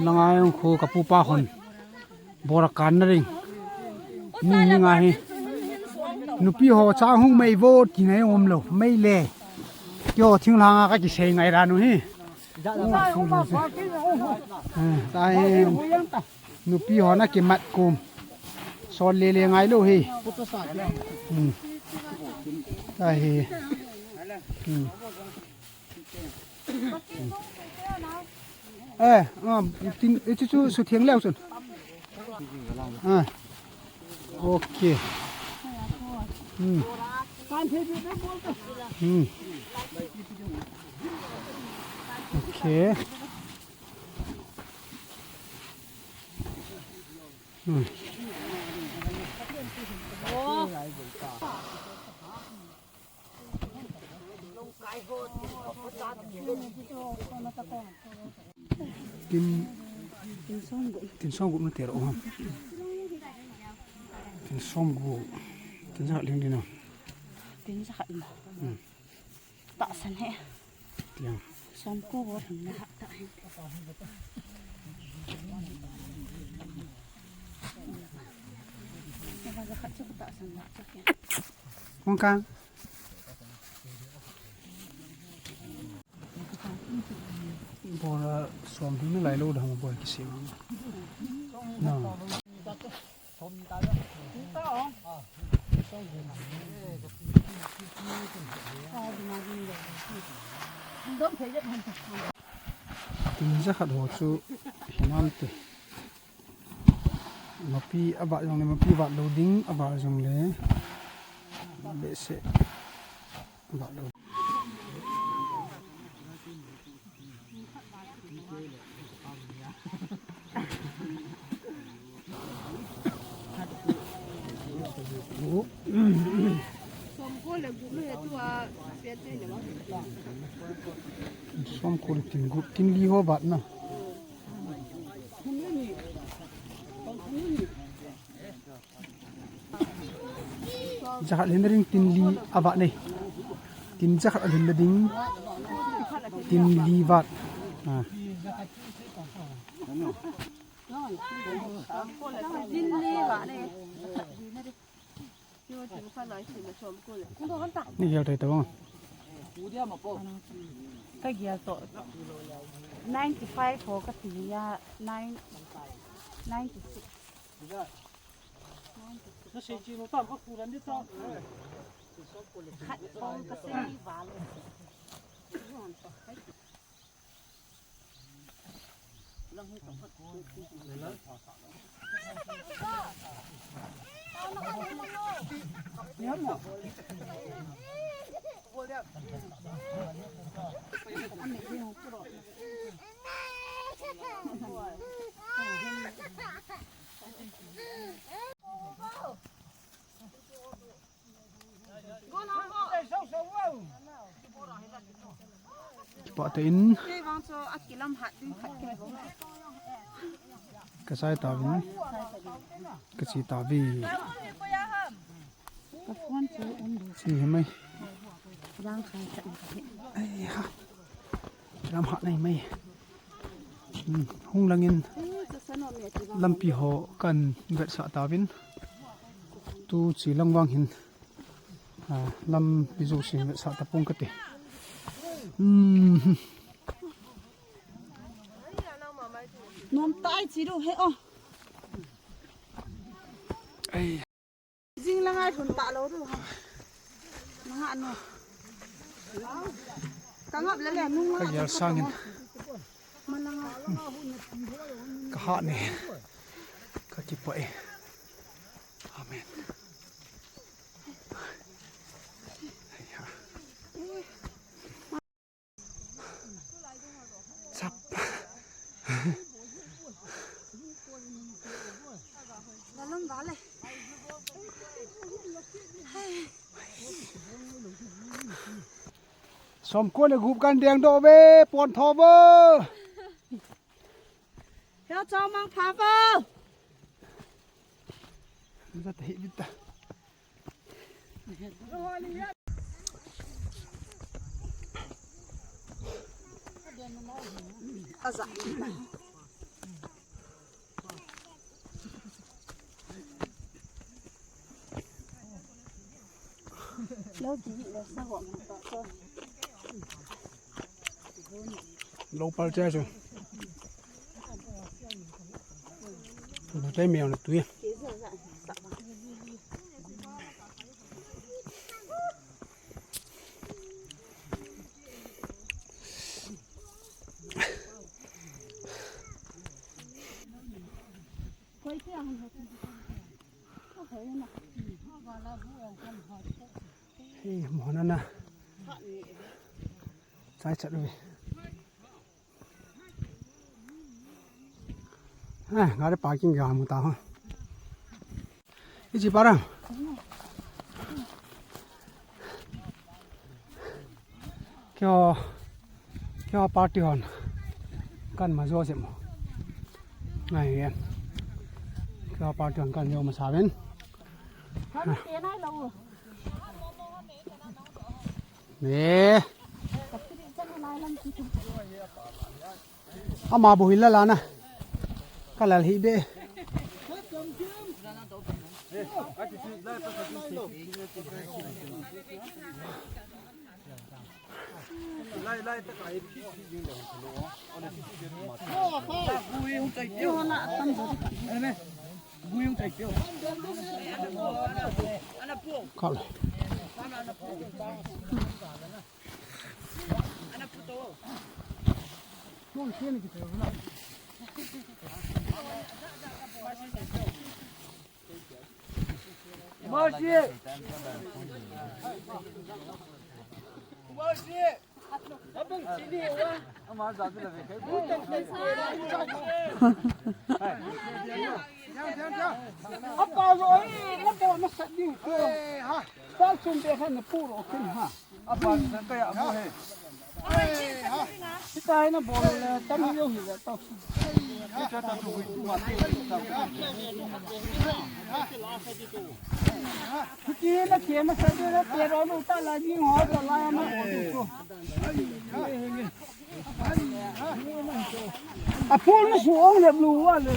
Langa jong khu ka pu pa hon. Bora kan na ring. Ni, ni ngai hi. Nupi ho chang hung mei vo ti na jong um lou. Mei le. Kio thinglhang a ka kisei ngai ra nu hi. Eh, ta hi. Nupi ho na kimat kum. Sol le le ngai lou hi. Hmm. Ta hi. Hmm. Eh, um, tin, eh, chu, chu, su thiang leu chun. Ah. Okay. Hmm. Hmm. Okay. Hmm. Tin, tin song gup na tero ham. Tin som gu. Tin jakhat ling ding a. Tin jakhat mo. Hmm. Tahsan he. Tiang. Som ko bo thang na ha ta he. Jakhat chu tahsan na chu ke. Kong kang. Bora som ding nalai lou dam boi kisem. Na. Tin jakhat ho chu hinam te. Mapi avat jongle, mapi vat lou ding, avat jongle. Behseh. Avat lou. Som ko le tin gup, tin li ho vat na. Jakhat len ring tin li avat nei. Tin jakhat alen ding. Tin li vat. Ah. Tin li vat nei. Ni gel tai tabang. Ka gel to. Ninety five ho ka ti a nine, ninety six. Khat bou ka sei val. Pah te in. Kei vang chu akilam hat ding khat kei vang. Ka sai ta vin. Ka chi ta vi. Ka phone chu um du. Chi hi mai. Rang khai chan ka hi. Ai ha. Lam hat nei mai. Hmm, hung langin lampi ho kan vetsah tauvin. Tu chi lang vang hin, ah, lampi jouse vetsah tapong kate. Hmm. Nom tai chi ru he o. Ai. Jing la ngai hun ta lo ru ha. Nanga no. Ka ngap le le nung. Ka yar sangin. Malanga. Ka ha ne. Ka kipah e. Amen. Sap. Dalam bale. Som ko le gup kan deng do ve, pon tho ve. Heo chong mang pha ve. Za ta hi bit ta. Lo pal che su. Lo che mi ang tu ya. Hey, mohana na. Chai chat uve. Ah, gari parking ga mu ta ho. Iji para. Kyo, kyo party hon. Kan ma jo se mo. Ngai yen. Kyo party hon kan jo ma sa ven. Ne. Ama bou hi la lana. Ka lal hi be. Kal. A phone na su ong le blue wa le.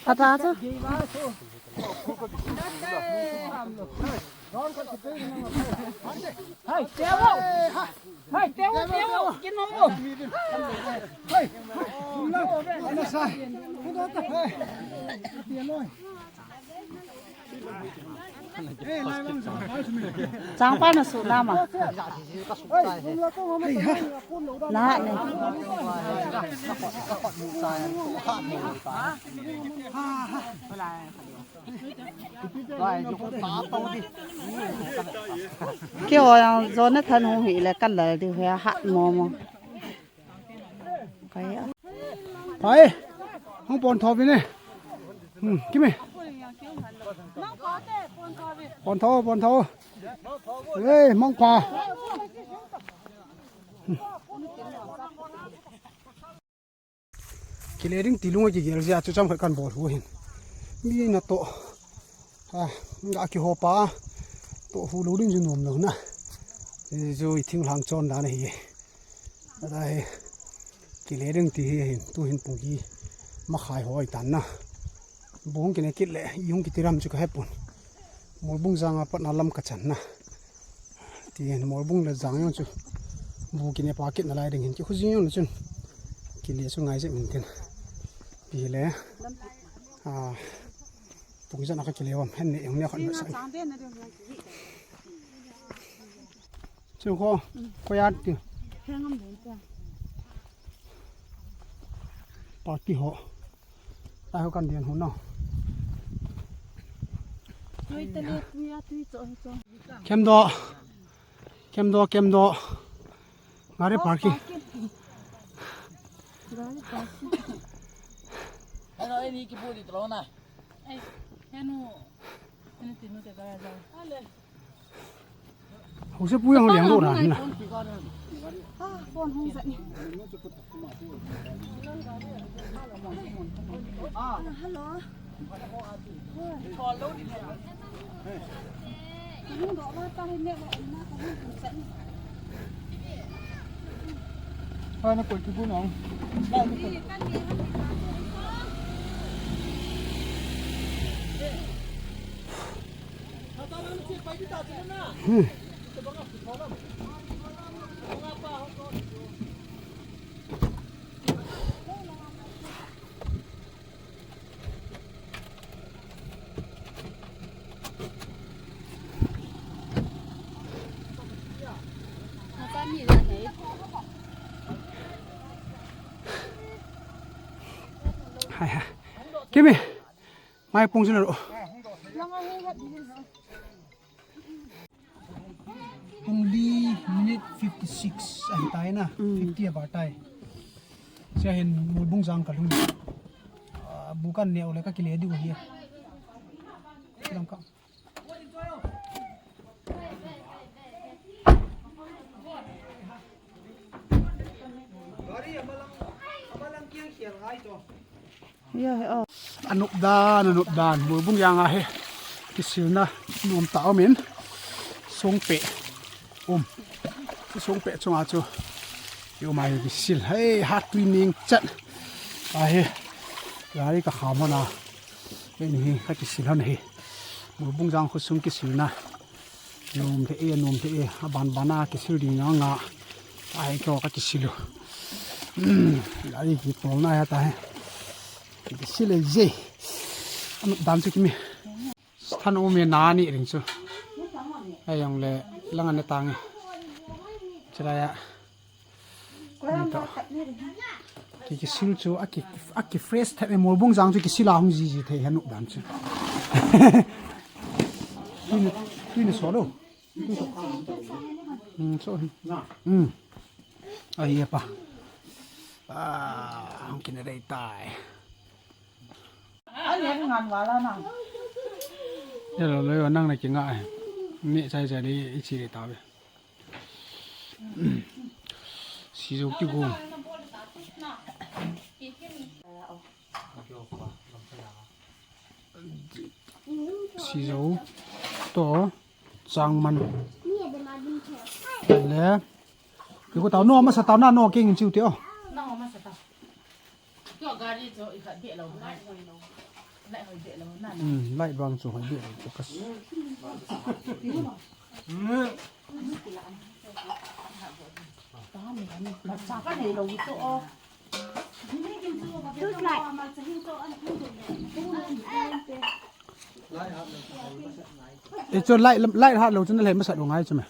Ata chu. Hai, tewo. Hai, tewo, tewo. Kinomo. Hai. Ana sa. Hai. Changpa na su nama. Na ne. Keiho jong Jonathan hung hile kalal diu hi ahat momo. Pai. Hung pon tho vin e. Hmm, kimi. Pon tho, pon tho. Ei, mong pa. Kile ding ti lung a kigel jia chu chomkhat kan bol u ahin. Mi na toh, a, ga kiho pa, toh u lou ding chu nom lou na. Chu i thinglhang chon dan ahi. Ata hi, kile ding ti hi ahin, tu hin pung li makhai ho ahi tan na. Bu hung kine kit le, i hung kiti ram chu ka he pon. Morbung jang a pat na lam ka chan na. Ti hin Morbung le jang jong chu bu kine pa kit nalai ding hin kikhu jing jong chun. Kile chu ngai jeng in tin. Ti le, a, pung jang a ka kile uvam, hen ne jong ne khat na sa. Chu kho, koi a ti. Party ho. Tai ho kan ding hon na. Tui tale, tui a, tui cho, cho. Kem do. Kem do, kem do. Gari parking. Gari parking. Hello, ini kipu di tolong na. Eh, henu, henu tinu te kaya jao. Hose pu yang liang lo na na. Ah, phone hung sat ni. Ah, hello. Hung doh ma ta hin ne ma na ka hung sat ni. Hai na koi ki bu nong. Hai ha. Kimi. Mai pung sila ro. Pung li minute fifty six ahi tai na. Mm. Fifty a bar tai. Sia hin Morbung jang ka lhung. Ah, bu kan ne u le ka kile diu ahi. Lam ka. Ya, he, oh. Anop dan, anop dan. Morbung jang a hi kisilna nom tah um in. Songpeh. Um. Songpeh chunga chu. Kium a hi kisil. Hei, hat tui ning chat. A hi. Gari ka kham hon a. Kei ni hi ka kisil hon hi. Morbung jang khosung kisilna. Nom the e, nom the e, a ban ban a kisil ding nga nga. Ai ko ka kisil u. Hmm, ai ki tol na ya ta he. Kisil e je. Anop dan chu kimi. Than u me na ni ring chu. Ai jong le lang an tang e. Chila ya. Ni to. Ki, kisil chu a ki, a ki fresh thei, Morbung jang chu kisil a hung jiji thei, anop dan chu. Tui ni, tui ni so lo. Tui so. Hmm, so hi. Hmm. Ai, ya pa. Ah, hung kine dei tai. Ai, ya ngan wala na. Ya lo, lo, nang na kinga e. Ni chai chai di, i chi di ta ve. Sijo kigong. Sijo to changman. Le. Kiko tao no masa tao na no king chiu te o. Tua gari chu i khat beh lo, light hoi lo. Light hoi beh lo, na, na. Hmm, light vang chu hoi beh lo, focus. Cha ka nei lo to o. Tus light. E chu light, light hat lo chu na lhai masat u ngai chu me.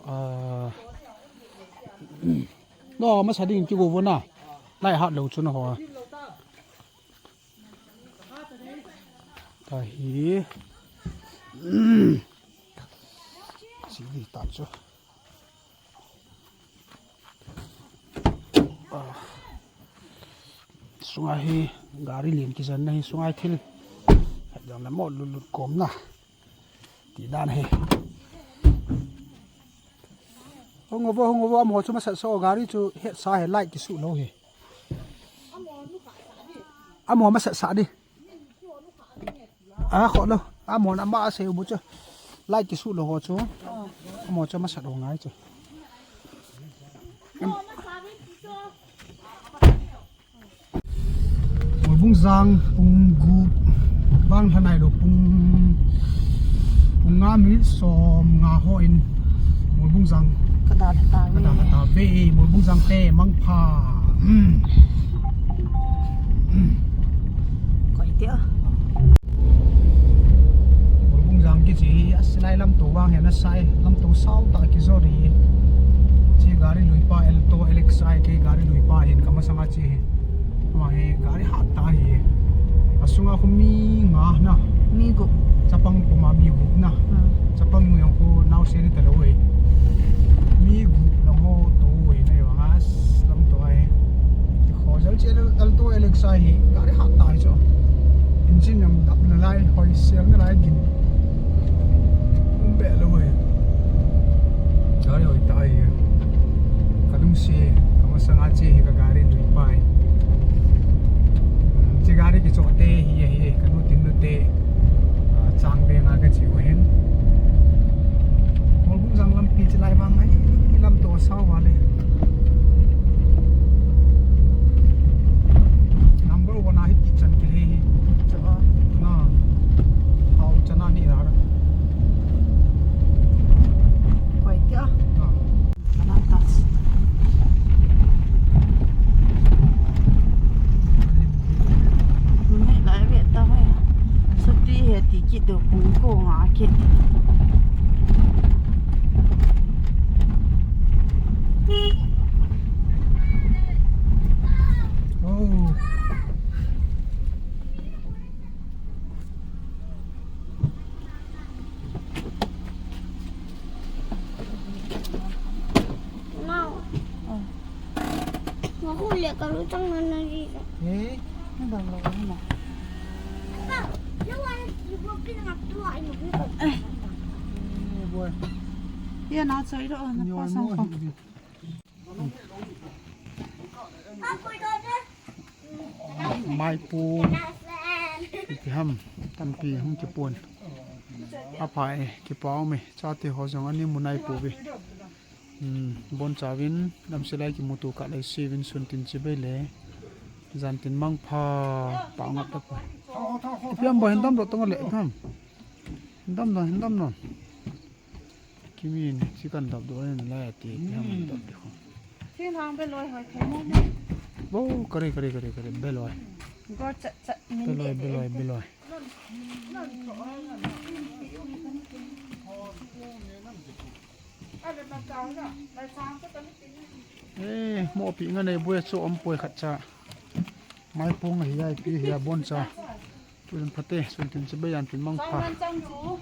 Ah. No, masa ding kigo vo na. Light hat lo chu na ho. Ta hi. Chi di ta chu. Ah. Sunga hi gari lien kijen na hi sunga hi thil. Jong na mo lut lut kom na. Ti dan hi. Hung uvo, hung uvo, amaho chu masat so gari chu hetsa hi light kisu lou hi. Amo masat sah di. A, kho lo. Amo na ma se bu chu. Lai kisu lo ho chu. Amo chu masat ho ngai chu. Moibung jang pung gup vang lha nai lo, pung, pung nga minute som nga ho in Moibung jang ka dalha ta ve. Ka dalha ta ve, Moibung jang te mangpha. Koi tia. Moibung jang kichi hi, asilai lamto vang hi ana sai, lamto sao tah kijot hi. Chi gari lui pa Alto L X I kei gari lui pa hin kamasanga chi hi. Ama hi gari hat tah hi. Asunga khu mi nga na. Mi gup. Chapang puma mi gup na. Hmm. Chapang nu jong khu naosen hita lou e. Mi gup lang ho tou e na jong as lamto ahi. Kho jal che Alto L X I hi gari hat tah hi chu. Engine jong dap nalai, hoi sel nalai gin. Um be lou e. Gari hoi tah e. Ka lungset, kamasanga che hi ka gari lui pa e. Che gari kicho te hi e, hi e, ka nu tin nu te. Ah, chang be nga ka chi u hin. Moibung jang lampi chi lai vang ai, lamto sao vale. Number one a hi ti chan kile hi. Cho. Na. Hao chana ni ra. Koi tia. Na. Kana tas. Ni lai ve ta hai. Suti he ti kit do pung ko nga kit. Oh. Nau. Oh. Nga khu le ka lu chang nan nan ji. Eh? Ni dang lo ni ma. Papa, you want to go pin up to I know. Eh, boy. Ya na chai ro na pa sang ko. Maipung, ipi ham, tampi hung kipon. Apha e, kipa um e, chate ho jong ani mu nai pouve. Hmm, boncha uvin, damsel a kimuto kah le, se uvin sun tin chibai le, jan tin mangpha, pha ngat ta poi. Ipi ham bo, hin damdoh tong le, ipi ham. Hin damdoh, hin damdoh. Kimin, si kan dap doh in lai ati, ki ham dap di ko. Thin hang beloi hoi thei mo mo. Bo, kare, kare, kare, kare, beloi. Go chat, chat, min beloi, de, de. Beloi, beloi. Eh, mo pi nga nei boi cho om poi khat cha. Maipung hi ai pi hi a boncha. Tun phate, sun tin chibai jan tin mangpha. Chang, chang chu.